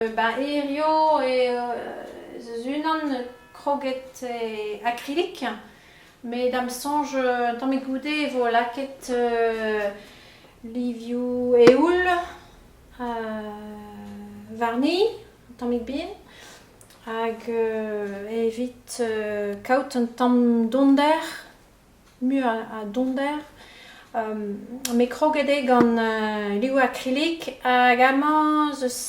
Ba hirio ez eus unan kroget e akrilik met da'm soñj un tammig goude e vo lakaet livioù eoul warni un tammig bihan hag evit kaout un tamm donder muioc'h a donder. Met kroget eo gant liv akrilik hag amañ 'z eus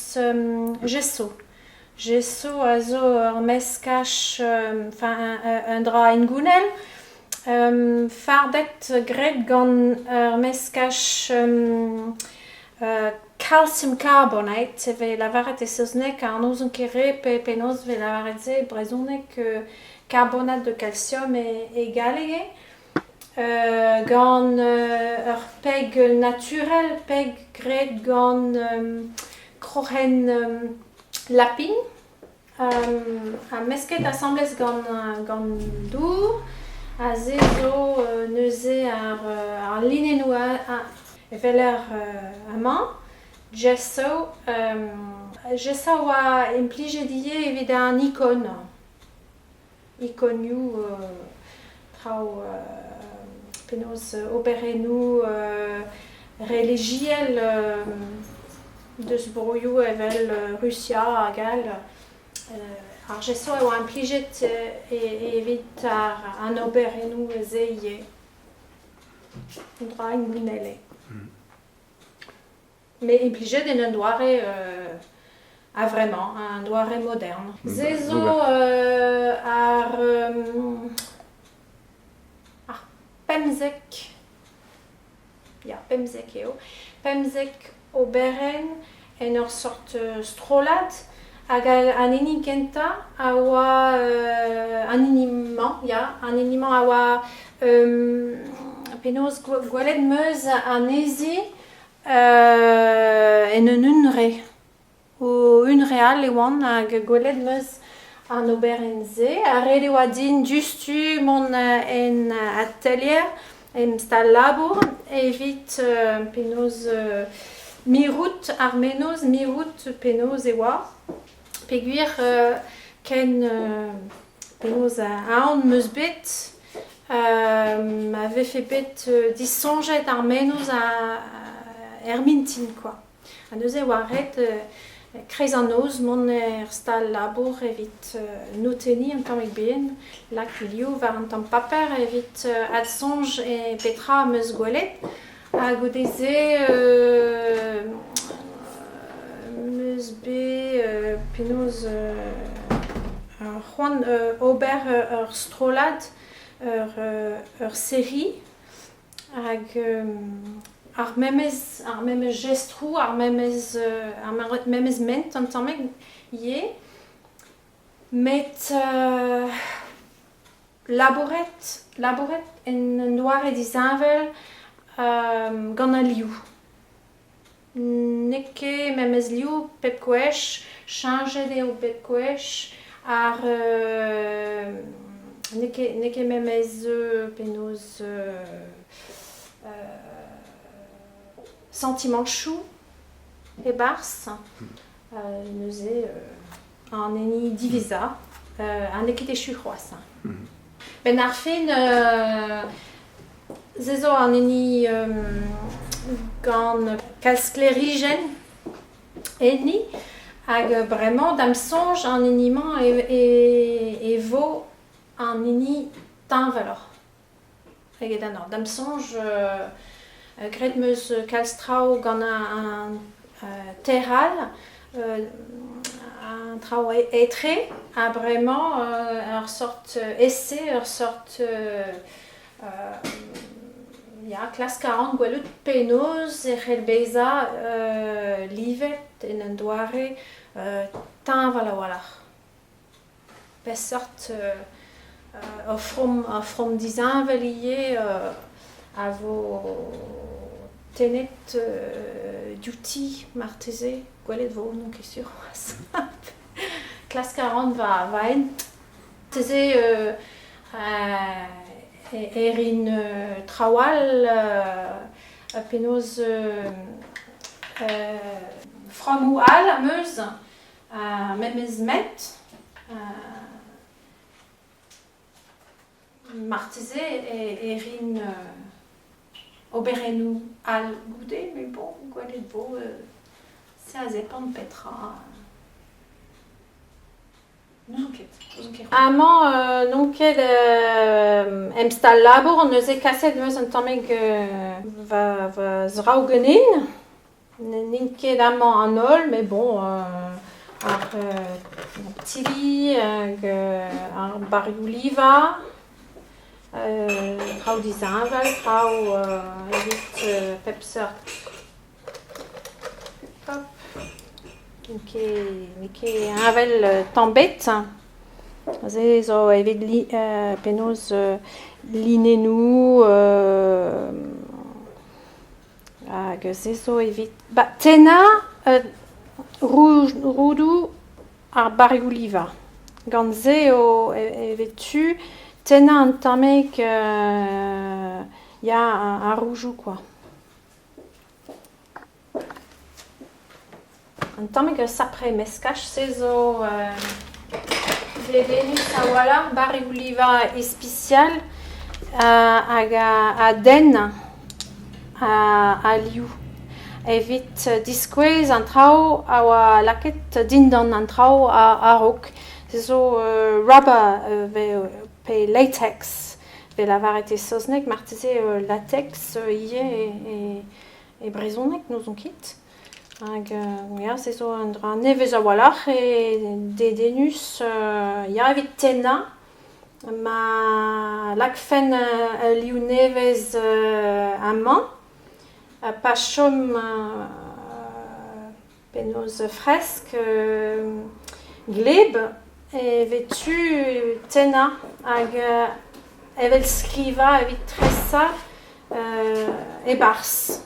gesso. Gesso a zo ur meskaj enfin un dra hengounel fardet graet gant ur meskaj calcium carbonate e vez lavaret e saozneg ha n'ouzon ket re penaos e vez lavaret se e brezhoneg carbonate de calcium e galleg eo. Gant ur peg naturel, peg graet gant kroc'hen lapin ha mesket asambles gant dour ha se zo neuze ar linennoù evel amañ. Gesso gesso a oa implijet ivez evit an ikon. Ikonioù traoù penaos oberennoù relijiel deus broioù evel Rusia hag all. Ar gesso a oa implijet evit an oberennoù-se ivez. Un dra hengounel eo. Met implijet en un doare a-vremañ, un doare modern. Se zo ar ar pemzek, ya 15 eo, 15 oberenn en ur sort strollad hag an hini kentañ a oa an hini-mañ, ya, an hini-mañ a oa penaos gwelet 'm eus anezhi En un hunvre. O hunvreal e oan hag gwelet 'm eus an oberenn-se ha ret e oa din diouzhtu mont en atelier, em stal-labour evit penaos mirout ar mennozh, mirout penaos e oa peogwir ken penaos aon 'm eus bet ma vefe bet disoñjet ar mennozh er mintin kwa. Ha neuze e oa ret kreiz an noz mont er stal-labour evit notenniñ un tammig bihan, lakaat liv war un tamm paper evit adsoñj e petra am eus gwelet. Ha goude-se 'm eus bet penaos c'hoant ober ur strollad, ur seri hag ar memes ar memes jestroù, ar memes ar memes ment un tammig ivez met Labouret, labouret en un doare disheñvel gant al liv. N'eo ket memes liv pep gwech, cheñchet eo bep gwech ar n'eo ket n'eo ket memes penaos santimanchoù e-barzh. Neuze an hini diwezhañ ha n'eo ket echu c'hoazh. Benn ar fin se zo an hini gant kalz sklêrijenn enni hag bremañ da'm soñj an hini-mañ e vo an hini teñvaloc'h eget an hor. Da'm soñj graet 'm eus kalz traoù gant an ter all, an traoù etre ha bremañ ur sort ese, ur sort ya klask a ran gwelout penaos e c'hell bezañ livet en un doare teñval a-walc'h. Peseurt ur from ur from disheñvel ivez a vo tennet diouti marteze. Gwelet 'vo, n'on ket sur c'hoazh. Klask a ran va hent. Marteze e rin traoù all penaos frammoù all am eus. Ar memes ment marteze e rin oberennoù all goude met bon gwelet 'vo se a zepant petra. N'ouzon ket, n'ouzon ket. Amañ n'on ket em stal-labour neuze kaset 'm eus un tammig va va zraoù ganin. N'int ket amañ an holl met bon ar tili hag ar barrioù-livañ, traoù disheñvel, traoù evit pep seurt. Hop, n'eo ket heñvel tamm ebet. Se zo evit penaos linennoù Hag se zo evit ba tennañ roudoù ar barrioù-livañ. Gant se eo e vez tu tennañ un tammig ya ar roudoù kwa. Un tammig ur sapre meskaj, se zo dedennus a-walc'h, barrioù-livañ ispisial hag a denn a liv evit diskouez an traoù a oa lakaet dindan an traoù a-raok. Se zo rubber pe latex 'vez lavaret e saozneg, marteze latex ivez e brezhoneg n'ouzon ket. Hag ya, se zo un dra nevez a-walc'h eo dedennus ya evit tennañ. Ma lakfen ul liv nevez amañ pa chom penaos fresk gleb e vez tu tennañ hag evel skrivañ evit tresañ e-barzh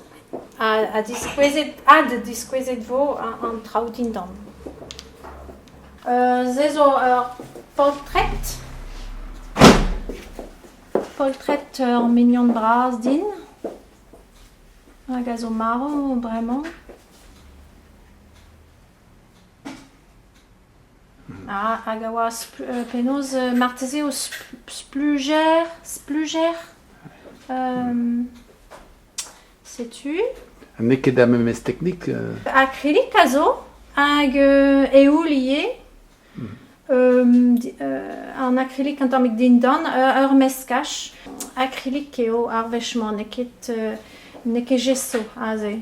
ha diskouezet addiskouezet 'vo an traoù dindan. Se zo ur poltred, poltred ur mignon bras din hag a zo marv bremañ. Ah, hag a oa penaos marteze o splujer, splujer setu. N'eo ket ar memes teknik. Akrilik a zo hag eoul ivez. An akrilik un tammig dindan, ur meskaj. Akrilik eo ar wech-mañ, n'eo ket n'eo ket gesso aze.